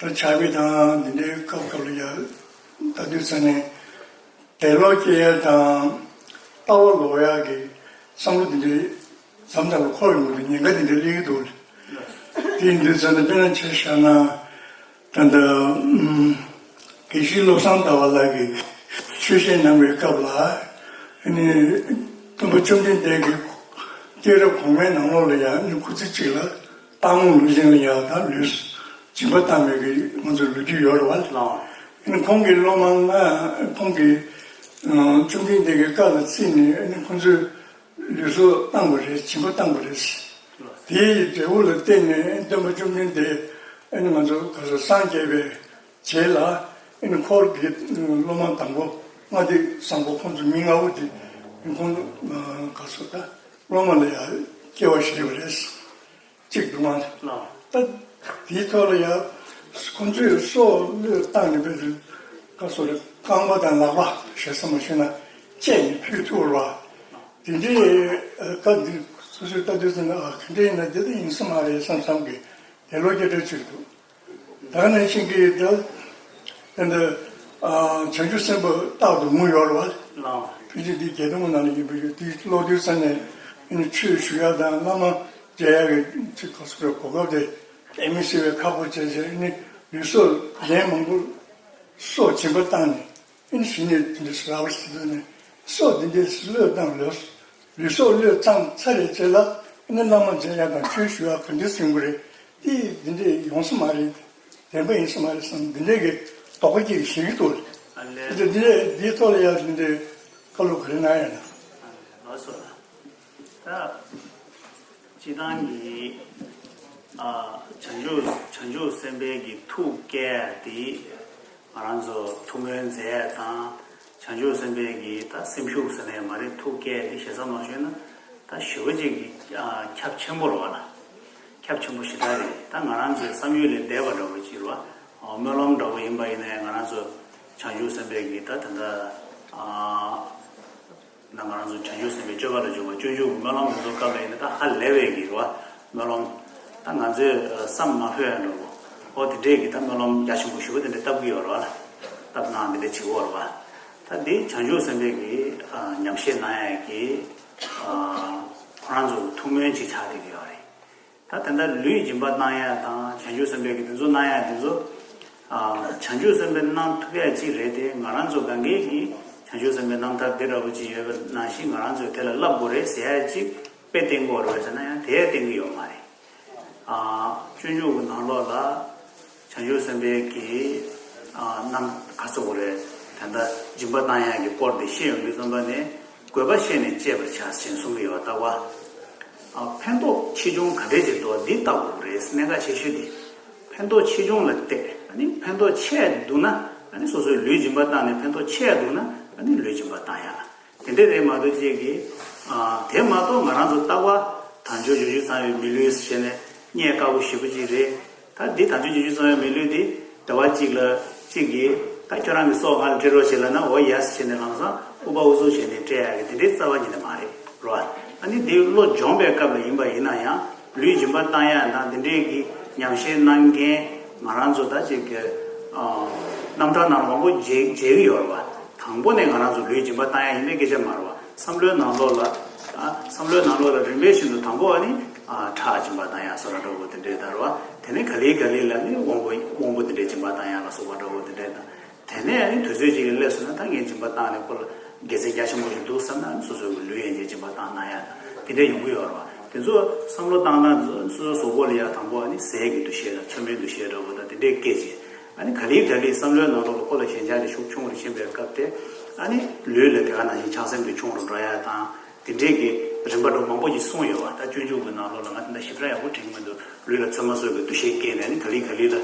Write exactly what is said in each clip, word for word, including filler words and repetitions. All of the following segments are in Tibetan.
ཕྱག་དཔེ་དང་འདི་འདྲའི་སྐབས་སྐབས་ལ་ཡ་ལྟ་དུས་ཙ་ནས་དད་ལོག་སྐྱེ་ཡ་དང་ལྟ་བ་ལོག་ཡ་གི་བསམ་བློ་འདི་འདྲའི་མཚམས་མཚམས་ལ་འཁོར་ཡོང་གི་འདུག་ཉེན་ཁ་འདི་འདྲ་སླེབས་ཀྱི་འདུག་དེ་ཡིན་དུས་ཙ་ན་དཔེར་ན་ཆ་བཞག་ན། ད་ལྟ་ཨུམ་དགེ་བཤེས་བློ་བཟང་ཟླ་བ་ལགས་ཀྱིས་ཆོས་བཤད་གནང་བའི་སྐབས་ལ་ཨ་ནི་སྟོན་པ་བཅོམ་ལྡན་འདས་ཀྱི་སྐྱེས་རབས་གོང་མའི་ནང་ལོགས་ལ་ཡང་ཨ་ནི་སྐུ་ཚེ་གཅིག་ལ་རྟག་འོང་ལུས་སྦྱིན་ལ་ཡང་ད་ལུས་སྦྱིན་པ་བཏང་བའི་གི་ང་ཚོ་ལོ་རྒྱུས་ཡོད་རེད་བ། ལགས། ཨ་ནི་ཁོང་གི་སློབ་མ་ལྔ་ཁོང་གིས་ཨ་བཅོམ་ལྡན་འདས་ཀྱི་བཀའ་ལ་བརྩིས་ནས་ཨ་ནི་ཁོང་ཚོས་ལུས་སྲོག་བཏང་བ་རེད། སྦྱིན་པ་བཏང་བ་རེད། དེའི་འབྲས་བུ་ལ་བརྟེན་ནས་སྟོན་པ་བཅོམ་ལྡན་འདས་ཨ་ནི་ང་ཚོ་ག་ཚོད་སངས་རྒྱས་པའི་རྗེས་ལ་ཨ་ནི་འཁོར་གྱི་སློབ་མ་དང་པོ་ལྔ་སྡེ་བཟང་པོ་ཁོང་ཚོ་མི་ལྔ་པོ་དེ་ཁོང་ཚོ་ག་ཚོད་ད་སློབ་མ་ལ་ཡང་སྐྱེ་བ་བཞེས་པ་རེད། གཅིག་འདུག་མ་ལགས། ད་དེའི་ཐོག་ལ་ཡང་ཁོང་ཚོས་སྲོག་བློས་བཏང་ནས་བོད་དུ་བཀའ་སྲོལ་རེད། རྐང་པ་དང་ལག་པ་ཞེ་ས་མ་ཤེས་ན་བཅད་ནས་ཕུལ་ཐུབ་ར། དེ་འདྲའི་བཀའ་འདི་སོ་སོའི་ལྟ་དུས་ཙམ་ན་ཨ་ག་འདྲ་ཡིན་ན་དེ་ལྟ་ཡིན་ས་མ་རེད་བསམ་བསམ་གི་དེ་ལོ་སྐད་གྲགས་ཅིག་འདུག་ད་ནང་བཞིན་གྱི་ད་ད་ནི་བྱང་ཆུབ་སེམས་དཔའ་རྟག་ཏུ་ངུ་ཡོད་རེད་བ། ལགས། ཕལ་ཆེར་འདི་བརྒྱད་སྟོང་གི་ནང་ལ་ཡིན་པ་ཡོད། དེ་ཀློག་དུས་ཙམ་ནས་ཨ་ནི་ཆོས་ཞུ་ཡག་དང་བླ་མ་མཇལ་ཡག་གི་ཅིག་ག་ཚོད་རེད་གོ་སྐབས་དེ་དཔེ་མི་སྲིད་པའི་ཁག་པོ་བྱས་བྱས་ཨ་ནི་ལུས་སྲོག་གཞན་མང་པོ་སྲོག་སྦྱིན་པ་བཏང་ནས་ཨ་ནི་གཞི་ནས་དེ་འདྲ་ཟེར་བ་ཟེར་ནས་སྲོག་འདི་འདྲའི་བློས་བཏང་ལོས། ལུས་སྲོག་བློས་བཏང་ཚར་རེད་ཅེས་ལ་ཨ་ནི་བླ་མ་མཇལ་ཡག་དང་ཆོས་ཞུ་ཡག་ག་འདྲ་ཟིན་དགོས་རེད། དེ་འདི་འདྲས་ཡོང་ས་མ་རེད། བདེན་པ་ཡིན་ས་མ་རེད་བསམ་འདི་འདྲས་ཀྱི་དོགས་པ་སྐྱེ་ཞིག་འདུག་ཨ་ལས། འདི་འདི་འདྲས་འདིའི་ཐོག་ལ་ཡང་འདི་འདྲས་བཀའ་སློབ་ག་རེ་གནང་ཡོད་ན། ཨ་ལས་ལགས་སོ། ད་སྤྱི་བཏང་གི་ཨ་བྱང་ཆུབ་བྱང་ཆུབ་སེམས་དཔའི་གི་ཐུགས་བསྐྱེད་དེ། ང་རང་ཚོ་ཐུགས་སྨོན་མཛད་ཡ་དང་། བྱང་ཆུབ་སེམས་དཔའི་གི་ད་སེམས་ཤུགས་ཟེར་ནས་མ་རེད། ཐུགས་བསྐྱེད་དེ་ཞེ་ས་མ་ཞུས་ན་ད་ཞེ་པོ་ཅིག་གི་ཨ་ཁྱབ་ཆེན་པོ་རེད་བ་ལ། ཁྱབ་ཆེན་པོ་ཞེ་དྲག་རེད། ད་ང་རང་ཚོའི་བསམ་ཡུལ་ལས་འདས་པ་འདྲ་བོ་ཅིག་རེད་བ། སྨོན་ལམ་འདྲ་བོ་ཡིན་པ་ཡིན་ནའི་ང་རང་ཚོ་བྱང་ཆུབ་སེམས་དཔའི་གི་ད་ད་ལྟ་ཨ། ད་ང་རང་ཚོ་བྱང་ཆུབ་སེམས་དཔའི་སྤྱོད་པ་ལ་འཇུག་པ་སྤྱོད་འཇུག་གི་སྨོན་ལམ་དེ་ཚོ་སྐབས་ལ་ཡིན་ན་ད་ཧ་ལས་པའི་གི་རེད་བ། སྨོན་ལམ་ད་ང་ཚོས་བསམ་མ་ཕོད་ཡ་འགྲོ་གོ། ཨོ་དེ་འདྲས་ཀྱི་ད་སྨོན་ལམ་རྒྱ་ཆེན་པོ་ཞེ་པོ་དེ་འདྲས་བཏབ་ཀྱི་ཡོད་རེད་བ། བཏབ་གནང་དེ་འདྲས་བྱེད་ཀྱི་ཡོད་རེད་བ། ད་འདི་བྱང་ཆུབ་སེམས་དཔའི་གི་ཉམས་བཞེས་གནང་ཡ་གི་ཁོ་རང་ཚོ་གི་ཐུགས་སྨོན་ཅིག་ཆགས་བསྡད་ཀྱི་ཡོད་རེད། ད་དེ་འདྲ་ལུས་སྦྱིན་པ་གནང་ཡ་དང་བྱང་ཆུབ་སེམས་དཔའི་གི་དེ་ཚོ་གནང་ཡ་དེ་ཚོ། ཨ་བྱང་ཆུབ་སེམས་དཔའི་གནང་ཐུབ་ཡ་གཅིག་རེད་དེ། ང་རང་ཚོ་གང་གས་ཀྱི་བྱང་ཆུབ་སེམས་དཔའི་རྣམ་ཐར་འདི་འདྲ་བོ་གཅིག་ཡོད་པ་ནང་བཞིན་ང་རང་ཚོས་དེ་ལ་བསླབ་དགོས་རེད་ཟེར་ཡ་གཅིག་དཔེ་བསྟན་དགོས་རེད་ཟེར་ན་ཡང་དེ་ཡ་བསྟན་གྱི་ཡོད་མ་རེད། ཨ་སྤྱོད་འཇུག་གི་ནང་ལོགས་ལ་བྱང་ཆུབ་སེམས་དཔའི་གི་ཨ་རྣམ་ཐར་ཚོ་དགོས་རེད། ད་ལྟ་སྦྱིན་པ་བཏང་ཡ་གི་སྐོར་དེ་བཤད་ཡོང་དུས་ཙམ་པ་ནས། དགོས་པ་ཤེས་ནས་སྤྱད་པར་བྱ་ཞེས་གསུངས་ཀྱི་ཡོད་པ་ལྟ་བུ། ཨ་ཕན་ཐོགས་ཆེ་ཆུང་ག་འདྲས་ཅིག་འདུག་འདི་ལྟ་དགོས་རེད། གནད་འགག་ཆེ་ཤོས་འདི་ཕན་ཐོགས་ཆེ་ཆུང་ལ་བལྟས། ཨ་ནི་ཕན་ཐོགས་ཆེ་འདུག་ན་ཨ་ནི་སོ་སོའི་ལུས་སྦྱིན་པ་བཏང་ནས་ཕན་ཐོགས་ཆེ་འདུག་ན་ཨ་ནི་ལུས་སྦྱིན་པ་བཏང་ཡ་དེ་འདྲས་རེད་མ་གཏོགས་ཅིག་གི་ཨ་དེ་མ་གཏོགས་ང་རང་ཚོ་ལྟ་བ་དལ་འབྱོར་འབྱོར་བཅུ་ཚང་བའི་མི་ལུས་ཟེར་ནས་རྙེད་དཀའ་པོ་ཞེ་པོ་ཅིག་རེད། ད་འདི་དལ་འབྱོར་འབྱོར་བཅུ་ཚང་བའི་མི་ལུས་འདི་ཟླ་བ་གཅིག་ལ་གཅིག་གིས་ད་ཁྱོད་རང་གི་སྲོག་ང་ལ་སྤྲད་རོགས་བྱེད་ལབ་ན་འོ་ཡ་ཟེར་བྱས་ནས་ལམ་སང་ཨུ་པ་ཨུ་ཚུགས་བྱས་ནས་སྤྲད་ཡག་གི་དེ་འདྲའི་རྩ་བ་ཉིད་ནས་མ་རེད་རོ། ཨ་ནི་འདི་བློ་སྦྱོང་བའི་སྐབས་ལ་ཡིན་པ་ཡིན་ན་ཡང་ལུས་སྦྱིན་པ་བཏང་ཡག་དང་དེ་འདྲའི་གི་ཉམས་བཞེས་གནང་མཁན་ང་རང་ཚོ་ད་ཅིག་གི་རྣམ་ཐར་ནང་ལ་མང་པོ་མཇལ་མཇལ་གི་ཡོད་རེད་བ། དང་པོ་ནས་ང་རང་ཚོ་ལུས་སྦྱིན་པ་བཏང་ཡག་ཡིན་པའི་སྐད་ཆ་མ་རེད་བ། བསམ་བློའི་ནང་ལོགས་ལ། ཨ་བསམ་བློའི་ནང་ལོགས་ལ་རིམ་པས་བཞིན་དུ་དང་པོ་ཨ་ནི་ཨ་ཁྲག་སྦྱིན་པ་བཏང་ཡག་སོགས་ལ་འགྲོ་དགོས་དེ་འདྲའི་ལྟར་བ། དེ་ནས་ག་ལེ་ག་ལེ་ལ་ནི་དབང་པོ་དབང་པོ་དེ་འདྲའི་སྦྱིན་པ་བཏང་ཡག་ལ་སོགས་པ་འགྲོ་དགོས་དེ་འདྲའི་དང་། དེ་ནས་ཨ་ནི་དུས་ཚོད་ཅིག་གི་སླེབས་སོང་ན་ད་ངས་སྦྱིན་པ་བཏང་ནས་ཁོ་ལ་དགེ་མཚན་རྒྱ་ཆེན་པོ་ཞིག་འདུག་བསམ་ན་ཨ་ནི་སོ་སོའི་ལུས་ཡན་ཆད་སྦྱིན་པ་བཏང་གནང་ཡག་དང་དེ་འདྲ་ཡོང་གི་ཡོད་རེད་བ། དེ་ཚོ་བསམ་བློ་བཏང་སྟངས་དེ་ཚོ་སོ་སོའི་གཟུགས་པོ་ལ་ཡག་དང་པོ་ཨ་ནི་ཟས་ཀྱི་འདུ་ཤེས་དང་ཚོད་མའི་འདུ་ཤེས་འདྲ་པོ་དང་དེ་འདྲའི་སྐད་ཅིག་ཨ་ནི་ག་ལེ་ག་ལེ་བསམ་བློའི་ནང་ལོགས་ལ་ཁོ་ལ་ཞེན་ཆགས་དེ་ཤུགས་ཆུང་རུ་ཕྱིན་པའི་སྐབས་དེ། ཨ་ནི་ལུས་ལ་དེ་ག་ནང་བཞིན་ཆགས་སེམས་དེ་ཆུང་རུ་འགྲོ་ཡ་དང་། དེ་འདྲས་ཀྱི་རིམ་པ་འགྲོ་མང་པོ་ཞིག་གསུངས་ཡོད་བ། ད་སྤྱོད་འཇུག་གི་ནང་ལོགས་ལ་ང་དེ་འདྲ་ཞིབ་ཕྲ་ཡག་པོ་དྲན་གྱི་མི་འདུག་ལུས་ལ་ཚོད་མ་ཚོད་ཀྱི་འདུ་ཤེས་སྐྱེས་ནས་ཨ་ནི་ག་ལེ་ག་ལེ་ལ་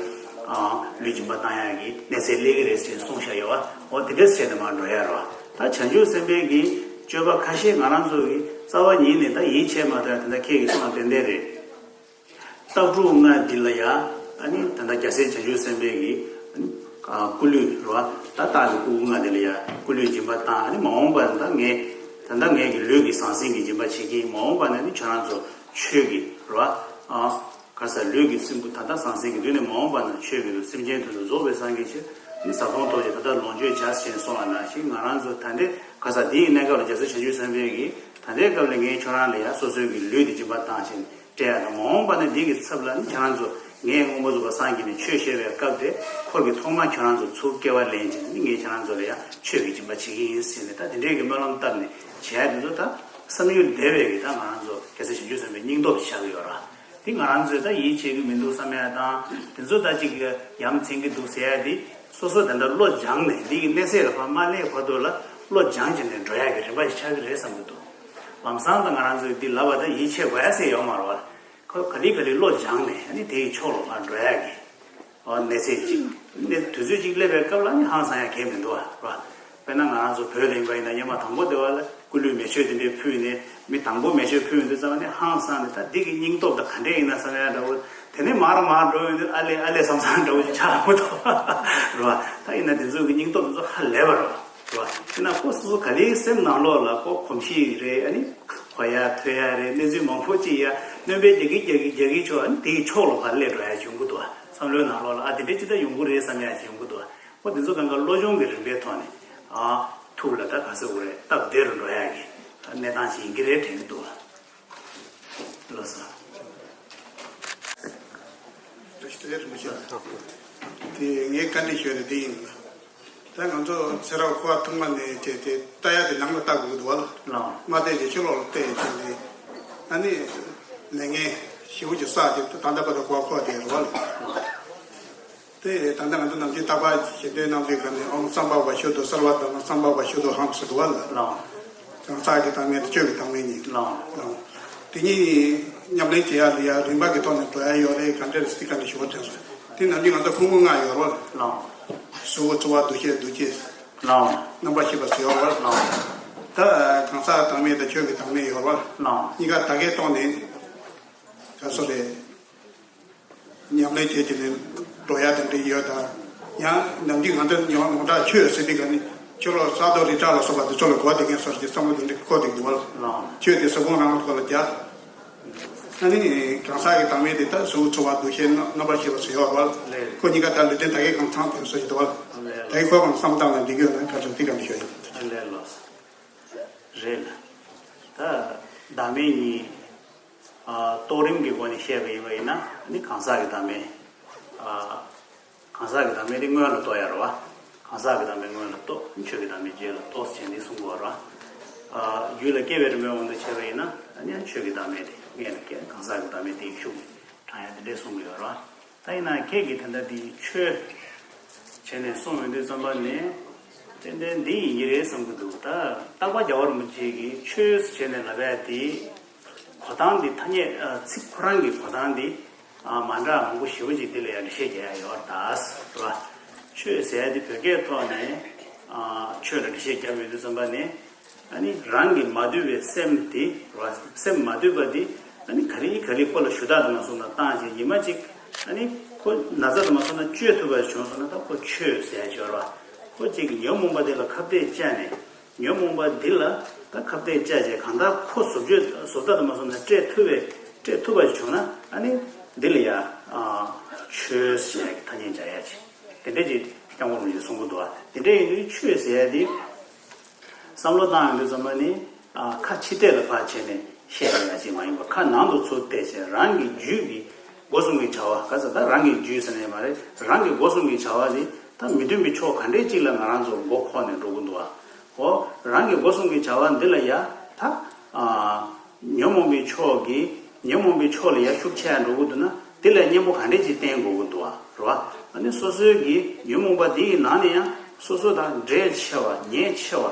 ཨ་ལུས་སྦྱིན་པ་བཏང་ཡ་གི་གནས་ཚད་སླེབས་ཀྱི་རེད་ཟེར་གསུངས་བཞག་ཡོད་བ། འོ་དེ་འདྲས་བྱས་ནས་མར་འགྲོ་ཡ་རེད་བ། ད་བྱང་ཆུབ་སེམས་དཔའི་གི་སྤྱོད་པ་ཁ་ཤས་ང་རང་ཚོ་གི་རྩ་བ་ཉིད་ནས་ད་ཡིད་ཆེས་མ་ཐུབ་ཡ་དེ་འདྲ་ཁྱེད་ཀྱིས་གསུངས་པ་ཏན་ཏན་རེད། སྟག་ཕྲུག་ལྔ་འདི་ལ་ཡ། ཨ་ནི་ད་ལྟ་རྒྱལ་སྲས་བྱང་ཆུབ་སེམས་དཔའི་གི་ཨ་ནི་ཨ་སྐུ་ལུས་རེད་བ། ད་སྟག་གི་སྐུ་ལྔ་འདི་ལ་ཡ་སྐུ་ལུས་སྦྱིན་པ་བཏང་། ཨ་ནི་མ་འོངས་པ་ད་ངས་ད་ལྟ་ངས་ཀྱི་ལུས་ཀྱི་ཟང་ཟིང་གི་སྦྱིན་པ་བྱེད་ཀྱི་ཡིན། མ་འོངས་པ་ན་ནི་ཁྱོད་རང་ཚོ་ཆོས་ཀྱི་རེད་བ། ཨ་ ག་ས་ལུས་ཀྱི་སྲིན་བུ་ད་ལྟ་ཟང་ཟིང་གི་དུས་ནས་མ་འོངས་པ་ན་ཆོས་ཀྱི་ལུས་སེམས་ཅན་དོན་དུ་རྫོགས་པའི་སངས་རྒྱས་ཆེ་ནི་ཟ་འཐུང་ཐོག་ཅིག་ད་ལྟ་ལོངས་སྤྱོད་བྱ་ཞེས་གསུངས་པ་ནང་བཞིན་ང་རང་ཚོ་ད་ལྟའི་ག་ས་འདི་ཡི་གནས་སྐབས་ལ་རྒྱལ་སྲས་བྱང་ཆུབ་སེམས་དཔའི་གིས་ད་ལྟའི་སྐབས་ལ་ངས་ཁྱོད་རང་ལ་ཡང་སོ་སོའི་གི་ལུས་འདི་སྦྱིན་པ་བཏང་ཞིང་སྤྲད་ཡ་དང་མ་འོངས་པ་ན་འདི་གི་ཚབ་ལ་ནི་ཁྱེད་རང་ཚོ་ངས་མངོན་པར་རྫོགས་པར་སངས་རྒྱས་ནས་ཆོས་བཤད་པའི་སྐབས་དེ་འཁོར་གྱི་ཐོག་མ་ཁྱེད་རང་ཚོ་ཚུར་སྐྱེ་བ་ལེན་ཅིང་ནི་ངས་ཁྱེད་རང་ཚོ་ལ་ཡང་ཆོས་ཀྱི་སྦྱིན་པ་བྱེད་ཀྱི་ཡིན་ཟེར་ནས་ད་དེ་འདྲའི་གི་སྨོན་ལམ་བཏབ་ནས་བྱས་དེ་ཚོ་ད་བསམ་ཡུལ་བདེ་བའི་གི་ད་ང་རང་ཚོ་རྒྱལ་སྲས་བྱང་ཆུབ་སེམས་དཔའི་སྙིང་སྟོབས་ཆགས་ཀྱི་ཡོད་ར། དེ་ང་རང་ཚོས་ད་ཡིད་ཆེས་ཀྱི་མི་འདུག་བསམ་ཡ་དང་དེ་ཚོ་ད་ཅིག་ཡ་མཚན་གྱི་འདུག་ཟེར་ཡ་དེ་སོ་སོ་དེ་འདྲ་བློ་སྦྱངས་ནས་འདི་གི་གནས་ཚད་ལ་ཕར་མ་སླེབས་བར་དུ་ལ་བློ་སྦྱངས་བྱས་ནས་འགྲོ་ཡ་གི་རིམ་པ་ཞིག་ཆགས་ཀྱི་རེད་བསམ་གྱི་འདུག་ལམ་སང་ད་ང་རང་ཚོས་འདི་ལབ་པ་ད་ཡིད་ཆེས་དགོས་ཡ་ཟེར་ཡོད་མ་རེད་བ། ཁོ་ག་ལེ་ག་ལེ་བློ་སྦྱངས་ནས་ཨ་ནི་དེའི་ཕྱོགས་ལ་ཕར་འགྲོ་ཡ་གི་ཨ་གནས་ཚད་ཅིག་གནས་དུས་ཚོད་ཅིག་སླེབས་པའི་སྐབས་ལ་ནི་ཧང་སང་ཡ་གལ་མི་འདུག་བ། དཔེར་ན་ང་རང་ཚོ་བོད་ལ་ཡིན་པ་ཡིན་ན་སྔོན་མ་དང་པོ་དེ་བ་ལ་སྐུ་ལུས་མེ་མཆོད་དེ་འདྲའི་ཕུལ་ནས་མི་དང་པོ་མེ་མཆོད་ཕུལ་ཡོང་དུས་ཙམ་ནས་ཧང་སང་ནས་ད་འདི་གི་སྙིང་སྟོབས་ད་ག་འདྲས་ཡིན་ན་བསམ་ཡ་འདྲ་བོ། དེ་ནས་མར་མར་འགྲོ་ཡོང་དུས་ཨ་ལས་ཨ་ལས་བསམ་བསམ་འདྲ་བོ་ཅིག་ཆགས་མ་ཐུབ་རེད་བ། ད་ཡིན་ན་དེ་ཚོ་གི་སྙིང་སྟོབས་དེ་ཚོ་ཧ་ལས་པ་རེད་བ། རེད་བ། དེ་ན་ཁོ་སོ་སོ་ག་ལེའི་སེམས་ནང་ལོགས་ལ་ཁོ་གོམས་གཤིས་རེད། ཨ་ནི་གོ་ཡ་ཐོས་ཡ་རེད། གནས་ཚུལ་མང་པོ་ཅིག་ཡ་སྣོན་པ་རྒྱག་གི་རྒྱག་གི་རྒྱག་གི་ཆོག་ཨ་ནི་དེའི་ཕྱོགས་ལ་ཕར་སླེབས་འགྲོ་ཡ་ཅིག་ཡོང་གི་འདུག་བ། བསམ་བློའི་ནང་ལོགས་ལ་ཨ་དེ་འདྲས་ཅིག་ད་ཡོང་གི་རེད་བསམ་ཡ་ཅིག་ཡོང་གི་འདུག་བ། ཁོ་དེ་ཚོ་གང་ག་བློ་སྦྱོང་གི་རིམ་པའི་ཐོག་ནས་ཨ་ཐུགས་ལ་ད་ག་ཟེར་དགོས་རེད། སྟབས་བདེ་རུ་འགྲོ་ཡ་གི་གནས་སྟངས་ཤིག་ཡིན་གྱི་རེད་དྲན་གྱི་འདུག་ལགས་སོ། དེ་ངའི་བཀའ་འདྲི་ཞུ་ཡ་དེ་ཡིན། ད་ང་ཚོ་ཚེ་རབས་འཁོར་བ་ཐོག་མ་ནས་བྱས་ཏེ་ལྟ་ཡ་དེ་ནང་ལ་ལྟ་དགོས་ཀྱི་འདུག་བ་ལ། མ་བལྟས་ཀྱི་ཕྱི་ལོགས་ལ་བལྟས་བྱས་ཏེ་ཨ་ནི་ལས་ངན་ཞེ་པོ་ཅིག་བསགས་ཀྱི་ད་ལྟ་བར་དུ་འཁོར་བ་འཁོར་བསྡད་རེད་བ་ལ། དེ་ད་ལྟ་ང་ཚོ་ནམ་རྒྱུན་རྟག་པར་ཞལ་འདོན་གནང་དུས་ག་ནས་ཨོཾ་སམྦྷ་ཝ་ཤོ་དོ་སརྦ་དྷརྨ་སམྦྷ་ཝ་ཤོ་དོ་ཧཾ་ཟེར་འདུག་བ་ལ། གང་ཟག་གི་བདག་མེད་དང་ཆོས་ཀྱི་བདག་མེད་གཉིས། དེ་གཉིས་ཉམས་ལེན་བྱེད་ཡ་ལ་ཡ་རིམ་པ་གི་ཐོག་ནས་འགྲོ་ཡ་ཡོད་རེད། ག་འདྲ་རེད་ཟེར་ག་འདྲ་ཞུ་བ་དྲན་སོང་། དེ་ནམ་རྒྱུན་ང་ཚོ་ཕུང་པོ་ལྔ་ཡོད་རེད་བ་ལ། གཟུགས་ཚོར་བ་འདུ་ཤེས་འདུ་བྱེད། རྣམ་པར་ཤེས་པ་ཟེར་ཡོད་རེད་བ་ལ། ད་གང་ཟག་བདག་མེད་དང་ཆོས་ཀྱི་བདག་མེད་ཡོད་རེད་བ་ལ། གཉིས་ཀ་དག་གའི་ཐོག་ནས་ག་སོ་རེད། ཉམས་ལེན་བྱེད་ཀྱི་ནི་འགྲོ་ཡ་དེ་འདྲ་ཡོད་དང་། ཡང་ནམ་རྒྱུན་ང་ཚོ་ཉོན་མོངས་དྲག་ཆོས་ཟེར་དུས་ག་ནི་ཆོས་ལོ་གསར་དུ་རི་བྲག་ལ་སོགས་པ་དེ་ཚོ་ལ་གོ་བསྡད་མཁན་སོགས་ཀྱི་བསམ་བློ་དེ་འདྲ་འཁོར་བསྡད་འདུག་བ་ལ། ཆོས་དེ་གཟུགས་ཕུང་རང་ལ་ཐོག་ལ་རྒྱག་ཨ་ནི་གང་ཟག་གི་བདག་མེད་དེ་ད་གཟུགས་ཚོར་བ་འདུ་ཤེས་རྣམ་པར་ཤེས་པ་ཟེར་ཡོད་བ་ལ། ཁོ་གཉིས་ཀ་ད་ལུས་རྟེན་དག་གི་གང་ཚང་དེ་སོགས་ཀྱི་འདུག་བ་ལ། ད་ཡི་ཁོ་གང་བསམ་བཏང་ན་འགྲིག་གི་ཡོད་ན་ག་ཚོད་དེ་ག་འདྲ་ཤོད་ཡིན། རེད་ལ། ད་བདག་མེད་གཉིས། རྟོགས་རིམ་གྱི་སྒོ་ནས་བཤད་པ་ཡིན་པ་ཡིན་ན་ནི་གང་ཟག་གི་བདག་མེད། གང་ཟག་གི་བདག་མེད་དེ་སྔོན་ལ་རྟོགས་ཡ་རེད་བ། གང་ཟག་གི་བདག་མེད་སྔོན་ལ་རྟོགས། ཆོས་ཀྱི་བདག་མེད་རྗེས་ལ་རྟོགས་ཟེར་ནས་གསུང་དགོས་རེད་བ། རྒྱུད་ལ་སྐྱེ་བའི་རིམ་པའི་དབང་དུ་བྱས་པ་ཡིན་ན་ནི་ཆོས་ཀྱི་བདག་མེད་དེ་སྔོན་ལ་སྐྱེ། གང་ཟག་གི་བདག་མེད་དེ་ཡི་ཤུགས་ནས་དྲངས་ཡ་དེ་འདྲས་གསུང་གི་ཡོད་རེད་བ། ད་ཡིན་ན་ཁྱེད་ཀྱིས་ད་ལྟ་འདི་ཆོས་བྱས་ནས་གསུངས་ཡོང་དུས་ཙམ་པ་ནས་ཏན་ཏན་འདི་ཡིན་གྱི་རེད་བསམ་གྱི་འདུག་ད་སྟག་པ་རྒྱལ་བ་རིན་པོ་ཆེ་གིས་ཆོས་བྱས་ནས་ལབ་ཡ་དེ་གོ་སྟངས་འདི་ཐ་སྙད་ཚིག་ཁོ་རང་གི་གོ་སྟངས་འདི་མ་འདྲ་མང་པོ་ཞེ་པོ་ཅིག་འདི་ལ་ཡང་འགྲེལ་བཤད་རྒྱག་ཡ་ཡོད་རེད་ད། རེད་བ། ཆོས་ཟེར་ཡ་དེ་བོད་སྐད་ཐོག་ནས་ཆོས་ལ་འགྲེལ་བཤད་རྒྱབ་ཡོང་དུས་ཙམ་པ་ནས། ཨ་ནི་རང་གི་མ་འདུས་པའི་སེམས་དེ་རེད་བ། སེམས་མ་འདུས་པ་དེ་ཨ་ནི་ག་རེ་ག་རེ་ཁོ་ལ་ཞུ་དག་དུ་མ་སོང་ན་བཏང་ཞིང་ཉི་མ་གཅིག་ཨ་ནི་ཁོ་ན་ཚ་དུ་མ་སོང་ན་བཅོས་ཐུབ་པ་བྱུང་སོང་ན་ད་ཁོ་ཆོས་ཟེར་ཡ་ཅིག་ཡོད་རེད་བ། ཁོ་གཅིག་གི་ཉོན་མོངས་པ་དེ་ལ་ཁ་གཏད་བཅག་ནས་ཉོན་མོངས་པ་འདི་ལ་ད་ཁ་གཏད་བཅག་བྱས་གང་ལྟར་ཁོ་བཟོ་བཅོས་བཟོ་ལྟ་དུ་མ་སོང་ན་སྤྲད་ཐུབ་པའི་སྤྲད་ཐུབ་པ་ཞིག་བྱུང་ན་ཨ་ནི་འདི་ལ་ཡ་ཆོས་ཟེར་ཡ་གི་ཐ་སྙད་སྦྱར་ཡ་ཅིག་དེ་འདྲ་ཅིག་སྐྱབས་མགོན་རིན་པོ་ཆེས་གསུང་གི་འདུག་བ། དེ་འདྲ་ཡིན་དུས་ཆོས་ཟེར་ཡ་འདི། བསམ་བློ་བཏང་ཡོང་དུས་ཙམ་པ་ནི། ཁ་ཕྱི་བལྟས་ལ་ཕར་བྱས་ནས་བཤད་ཡ་ཅིག་མ་ཡིན་པར་ཁ་ནང་དུ་ཚུར་བལྟས་བྱས་རང་གི་རྒྱུད་ཀྱི་སྒོ་གསུམ་གྱི་བྱ་བ་ག་ཚོད་ད་རང་གི་རྒྱུད་ཟེར་ནས་མ་རེད། རང་གི་སྒོ་གསུམ་གྱི་བྱ་བ་དེ་ད་མི་མཐུན་པའི་ཕྱོགས་ག་འདྲས་ཅིག་ལ་ང་རང་ཚོ་མགོ་འཁོར་ནས་འགྲོ་གི་འདུག་བ། འོ་རང་གི་སྒོ་གསུམ་གྱི་བྱ་བ་འདི་ལ་ཡ་ད། ཉོན་མོངས་པའི་ཕྱོགས་ཀྱི་ཉོན་མོངས་པའི་ཕྱོགས་ལ་ཡར་ཤུགས་ཆེ་ཡར་འགྲོ་གི་འདུག་ན་དེ་ལ་གཉེན་པོ་ག་འདྲས་ཅིག་བསྟེན་དགོས་ཀྱི་འདུག་བ་རེད་བ། ཨ་ནི་སོ་སོའི་གི་ཉོན་མོངས་པ་དེ་ཡི་ནང་ནས་ཡང་སོ་སོ་དང་འདྲེས་ཆེ་བ་ཉེ་ཆེ་བ་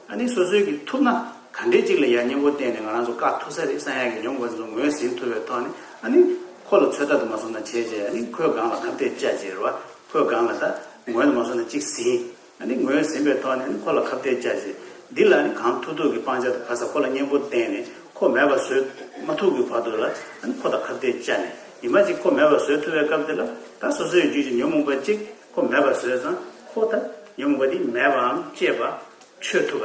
ཨ་ནི་སོ་སོའི་གི་ཐུབ་ན་ག་འདྲས་ཅིག་ལ་ཡར་གཉེན་པོ་བསྟེན་ནས་ང་རང་ཚོ་བཀག་ཐུབ་ས་རེད་བསམ་ཡ་གི་ཉོན་མོངས་པ་དེ་ཚོ་ངོས་ཟིན་ཐུབ་པའི་ཐོག་ནས་ཨ་ནི་ཁོ་ལ་ཚོད་ལྟ་དུ་མ་སོང་ན་བྱས་བྱས་ཨ་ནི་ཁོའི་སྒང་ལ་ཁ་གཏད་བཅག་བྱས་རེད་བ། ཁོའི་སྒང་ལ་ད་ངོས་དུ་མ་སོང་ན་གཅིག་ཟིན། ཨ་ནི་ངོས་ཟིན་པའི་ཐོག་ནས་ཁོ་ལ་ཁ་གཏད་བཅག་བྱས། འདི་ལ་ནི་གང་ཐུབ་ཐུབ་ཀྱི་སྤང་བྱ་དང་ག་ས་ཁོ་ལ་གཉེན་པོ་བསྟེན་ནས་ཁོ་མེད་པ་བཟོས་མ་ཐུབ་ཀྱི་བར་དུ་ལ་ཨ་ནི་ཁོ་དང་ཁ་གཏད་བཅག་ནས་ཉི་མ་གཅིག་ཁོ་མེད་པ་བཟོས་ཐུབ་པའི་སྐབས་དེ་ལ་ད་སོ་སོའི་རྒྱུད་ཀྱི་ཉོན་མོངས་པ་གཅིག་ཁོ་མེད་པ་བཟོས་ཙང་ཁོ་ད་ཉོན་མོངས་པ་འདི་མེད་པའམ་བཅད་པ་ཆོད་ཐུབ་པ་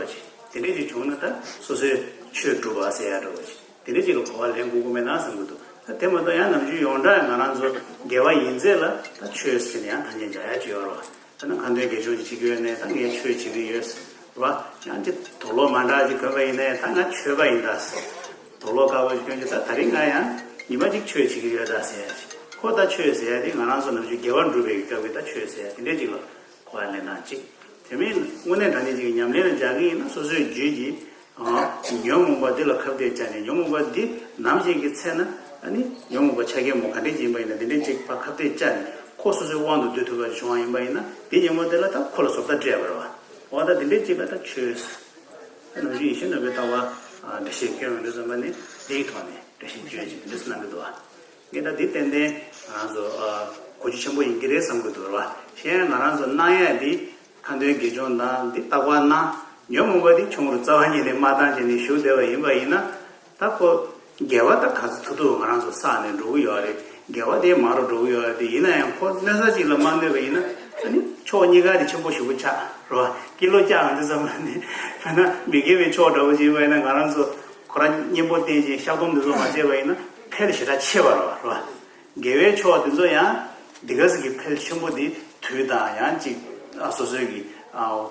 ཅིག་དེ་འདྲས་ཅིག་བྱུང་ན་ད་སོ་སོའི་ཆོས་སྒྲུབ་པ་ཟེར་ཡ་འདྲ་བོ་ཅིག་དེ་འདྲས་ཅིག་ལ་གོ་བ་ལེན་དགོས་ཀྱི་མེད་ན་བསམ་གྱི་འདུག་ད་དེ་མ་གཏོགས་ཡང་ནམ་རྒྱུན་ཡོངས་གྲགས་ང་རང་ཚོ་དགེ་བ་ཡིན་ཚད་ལ་ད་ཆོས་ཟེར་ནས་ཡང་ཐ་སྙད་སྦྱར་ཡ་ཅིག་ཡོད་རེད་བ། ད་ནི་ཁ་འདོན་དགེ་སྦྱོར་ཅིག་བྱེད་ཀྱི་ཡོད་ནས་ད་ངས་ཆོས་བྱེད་ཀྱི་ཡོད་ཟེར་བ། ཡང་ཅིག་དུག་ལོག་མ་འདྲ་ཅིག་གོན་པ་ཡིན་ནའི་ད་ང་ཆོས་པ་ཡིན་ད་ཟེར། དུག་ལོག་དཀར་པོ་ཅིག་གྱོན་ཅིག་ད་ད་རིང་ང་ཡང་ཉི་མ་གཅིག་ཆོས་བྱེད་ཀྱི་ཡོད་ད་ཟེར་ཡ་ཅིག་ཁོ་ད་ཆོས་ཟེར་ཡ་དེ་ང་རང་ཚོ་ནམ་རྒྱུན་དགེ་བ་སྒྲུབ་པའི་སྐབས་ཀྱི་ད་ཆོས་ཟེར་ཡ་དེ་འདྲས་ཅིག་ལ་གོ་བ་ལེན་སྟངས་གཅིག་དེ་མིན་དངོས་གནས་དྲང་གནས་ཅིག་ཉམས་ལེན་ལ་སྦྱར་གྱི་ཡིན་ན་སོ་སོའི་རྒྱུད་ཀྱི་ཨ་ཉོན་མོངས་པ་འདི་ལ་ཁ་གཏད་བཅག་ནས་ཉོན་མོངས་པ་འདི་ནམ་ཞིག་གི་ཚེ་ན་ཨ་ནི་ཉོན་མོངས་པ་ཆགས་མཁན་མོ་ག་འདྲས་ཅིག་ཡིན་པ་ཡིན་ན་དེ་འདྲས་ཅིག་ཕར་ཁ་གཏད་བཅག་ནས་ཁོ་སོ་སོའི་དབང་དུ་བསྡུ་ཐུབ་པ་ཞིག་བྱུང་བ་ཡིན་པ་ཡིན་ན་དེ་ཉོན་མོངས་དེ་ལ་ད་ཁོ་ལ་བཟོ་ལྟ་སྤྲད་པ་རེད་བ། འོ་ད་དེ་འདྲས་ཅིག་ལ་ད་ཆོས་ནམ་རྒྱུན་ཡིད་བཞིན་ནོར་བུའི་ལྟ་བ་འགྲེལ་བཤད་སྐྱོན་མི་འདུག་བསམ་པ་ནི་དེའི་ཐོག་ནས་འགྲེལ་བཤད་སྐྱོན་ཅིག་འདུག་གནང་གི་འདུག་བ། ངས་ད་འདི་ཏན་ཏན་ང་ཚོ་གོ་རྒྱུ་ཆེན་པོ་ཡིན་གྱི་རེད་བསམ་གྱི་འདུག་ར་བ། གཞན་ང་རང་ཚོ་གནང་ཡས་འདི་ཁ་འདོན་དགེ་སྦྱོར་དང་འདི་རྟག་པར་གནང་། ཉོན་མོངས་པ་འདི་ཆུང་རུ་རྩ་བ་ཉིད་ནས་མ་བཏང་བྱས་ནས་བཞུགས་བསྡད་པ་ཡིན་པ་ཡིན་ན། ད་ཁོ་དགེ་བ་ད་ག་ཚོད་ཐུབ་ཐུབ་ང་རང་ཚོ་བསགས་ནས་འགྲོ་གི་ཡོད་རེད། དགེ་བ་དེ་མང་རུ་འགྲོ་གི་ཡོད་རེད། དེ་ཡིན་ན་ཡང་ཁོ་གནོད་ས་གཅིག་ལ་མ་གནོད་པ་ཡིན་ན་ཨ་ནི་ཕྱོགས་གཉིས་ཀ་དེ་ཆེན་པོ་ཞེ་པོ་ཆགས་ར་བ། ཀི་ལོ་བཅག་འདི་ཙམ་ལ་ནི་དཔེར་ན་མི་དགེ་བའི་ཕྱོགས་འདྲ་བོ་ཅིག་ཡིན་པ་ཡིན་ན་ང་རང་ཚོ་ཁོ་རང་གཉེན་པོ་བསྟེན་ཅིང་བཤགས་སྡོམ་འདི་ཚོ་མ་བྱས་པ་ཡིན་ན་འཕེལ་ཞེ་དྲག་ཆེ་བ་ར་བ་ར་བ། དགེ་བའི་ཕྱོགས་དེ་ཚོ་ཡང་འདི་ག་ཟིག་གི་འཕེལ་ཆེན་པོ་འདི་དུས་དང་ཡང་ཅིག་ཨ་སོ་སོའི་གི་ཨ་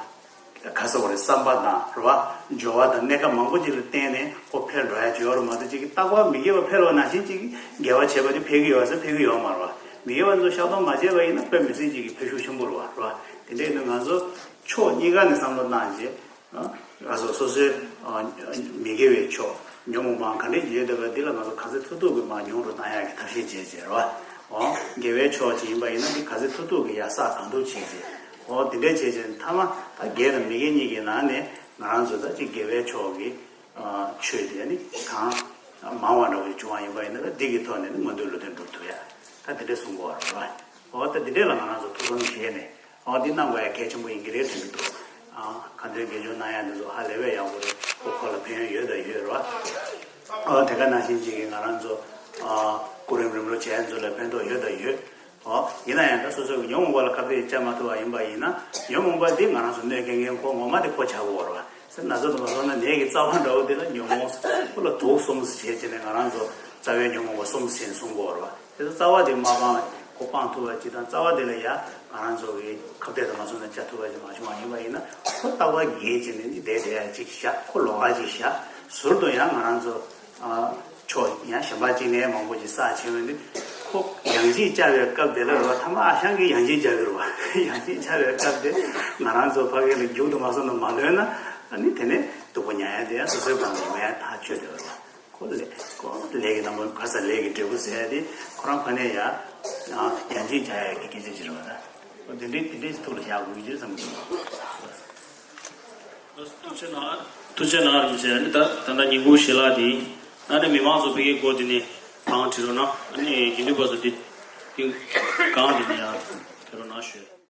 ག་ཟེར་བ་རེད། བསམ་པ་དང་རེད་བ། སྦྱོར་བ་དང་གནས་སྐབས་མང་པོ་ཅིག་ལ་བརྟེན་ནས་ཁོ་འཕེལ་འགྲོ་ཡ་ཅིག་ཡོད་རེད་མ་གཏོགས་ཅིག་གི་རྟག་པར་མི་དགེ་བ་འཕེལ་བ་ནང་བཞིན་ཅིག་གི་དགེ་བ་བྱས་པ་དེ་འཕེལ་གི་ཡོད་ཟེར་འཕེལ་གི་ཡོད་མ་རེད་བ། མི་དགེ་བ་ཚོ་བཤགས་སྡོམ་མ་བྱས་པ་ཡིན་ན་དཔེ་མི་སྲིད་ཅིག་གི་འཕེལ་ཤུགས་ཆེན་པོ་རེད་བ་རེད་བ། དེ་འདྲ་ཡིན་དུས་ང་ཚོ་ཕྱོགས་གཉིས་ཀ་ནས་བསམ་བློ་བཏང་རྗེས། ང་ཚོ་སོ་སོའི་མི་དགེ་བའི་ཕྱོགས་ཉོན་མོངས་པའང་ག་འདྲས་ཡོད་བསྡད་པ་འདི་ལ་ང་ཚོ་ག་ཚོད་ཐུབ་ཐུབ་ཀྱིས་མར་ཉུང་རུ་བཏང་ཡག་གི་ཐབས་ཤེས་བྱས་བྱས་རེད་བ། འོ་དགེ་བའི་ཕྱོགས་ཅིག་ཡིན་པ་ཡིན་ན་འདི་ག་ཚོད་ཐུབ་ཐུབ་ཀྱིས་ཡར་བསགས་གང་ཐུབ་བྱས་བྱས། འོ་དེ་འདྲས་བྱས་བྱས་མཐའ་མ་ད་དགེ་དང་མི་དགེ་གཉིས་ཀྱི་ནང་ནས་ང་རང་ཚོ་ད་ཅིག་དགེ་བའི་ཕྱོགས་ཀྱི་ཆོས་དེ་ནི་གང་མང་བ་འདྲ་བོ་ཞིག་བྱུང་བ་ཡིན་པ་ཡིན་ན་ད་འདི་གི་ཐོག་ནས་ནི་མངོན་མཐོའི་ལུང་བསྟན་སྒྲུབ་ཐུབ་ཡ། ད་དེ་འདྲས་གསུང་དགོས་པ་རེད་བ། འོ་ད་འདི་འདྲས་ལ་ང་རང་ཚོ་ཐུགས་བསམ་བཞེས་ནས། ཨ་འདི་གནང་དགོས་ཡ་གལ་ཆེན་པོ་ཡིན་གྱི་རེད་དྲན་གྱི་འདུག་ཨ་ཁ་འདོན་དགེ་སྦྱོར་གནང་ཡ་འདི་ཚོ་ཧ་ལས་པའི་ཡག་པོ་རེད། ཁོ་ཁོ་ལ་ཕན་ཡོན་ཡོད་དང་ཡོད་རེད་བ། ཨ་དེ་ག་ནང་བཞིན་ཅིག་གིས་ང་རང་ཚོ་ཨ་སྐུ་རིམ་རིམ་གྲོ་བྱས་ཡ་ཚོ་ལ་ཕན་ཐོགས་ཡོད་དང་ཡོད། ཨ་ཡིན་ན་ཡང་ད་སོ་སོའི་ཉོན་མོངས་པ་ལ་ཁ་གཏད་བཅག་མ་ཐུབ་པ་ཡིན་པ་ཡིན་ན་ཉོན་མོངས་པ་འདི་ང་རང་ཚོ་གནོད་སྐྱེལ་མཁན་ཁོ་ངོ་མ་དེ་ཁོ་ཆགས་ཀྱི་ཡོད་རེད་བ། ཟེར་ན་ཚོད་དུ་མ་སོང་ན་ནད་ཀྱི་རྩ་བ་འདྲ་བོ་དེ་ལ་ཉོན་མོངས་ཁོ་ལ་དུག་གསུམ་ཟེར་བྱས་བྱས་ནས་ང་རང་ཚོ་རྩ་བའི་ཉོན་མོངས་པ་གསུམ་ཟེར་ནས་གསུང་གི་ཡོད་རེད་བ། དེ་ཚོ་རྩ་བ་དེ་མ་སྤངས་ཁོ་སྤང་ཐུབ་པ་ཅིག་དང་རྩ་བ་དེ་ལ་ཡ་ང་རང་ཚོ་གི་ཁ་གཏད་དུ་མ་སོང་ན་བཅའ་ཐུབ་པ་ཅིག་མ་བྱུང་བ་ཡིན་པ་ཡིན་ན་ཁོ་རྟག་པར་རྒས་བྱས་ནས་ནི་བསྡད་བསྡད་ཡ་ཅིག་བཞག་ཁོ་ལོགས་ཀ་ཅིག་བཞག་ཟུར་དུ་ཡང་ང་རང་ཚོ་ཨ་ཕྱོགས་ཡང་གཞན་པ་ཅིག་ནས་མང་པོ་ཅིག་བསགས་བྱས་པ་ནི་ཁོ་ཡང་ཅིག་བཅའ་བའི་སྐབས་དེ་ལ་རེད་བ། ཐ་མ་ཨ་ཞང་གིས་ཡང་ཅིག་བཅའ་གི་རེད་བ། ཡང་ཅིག་བཅའ་བའི་སྐབས་དེ་ང་རང་ཚོ་ཕ་གི་ལ་མཇུག་ཏུ་མ་སོང་ན་མ་ལོན་ན་ཨ་ནི་དེ་ནས་སྡུག་པོ་མྱངས་ཡ་དེ་ཡང་སོ་སོའི་སྒང་ལ་ཡོང་ཡ་ཐག་ཆོད་དེ་རེད་བ། ཁོ་ལས་ཁོ་ལས་ཀྱི་རྣམ་པ་ག་ས་ལས་ཀྱི་འབྲས་བུ་ཟེར་ཡ་དེ་ཁོ་རང་ཕ་ནས་ཡ་ཡང་ཅིག་བྱ་ཡ་གི་སྐད་ཆ་ཅིག་རེད་བ། ད་དེ་འདྲའི་དེ་འདྲའི་ཐུགས་ལ་བཞག་དགོས་ཀྱི་བསམ་གྱི་འདུག་ཐུགས་རྗེ་གནང་། ཐུགས་རྗེ་གནང་རིན་པོ་ཆེ། ཨ་ནི་ད་ད་ལྟ་ཉིན་གུང་ཞལ་ལག་དེ་ཨ་ནི་མི་མང་ཚོ་ཕ་གིའི་སྒོ་དེ་ནས་གང་བྲིས་རོགས་གནང་། ཨ་ནི་དགེ་འདུན་པ་ཚོ་དེ་དེ་གང་དེ་ནས་ཡང་བྲིས་རོགས་གནང་ཞུ།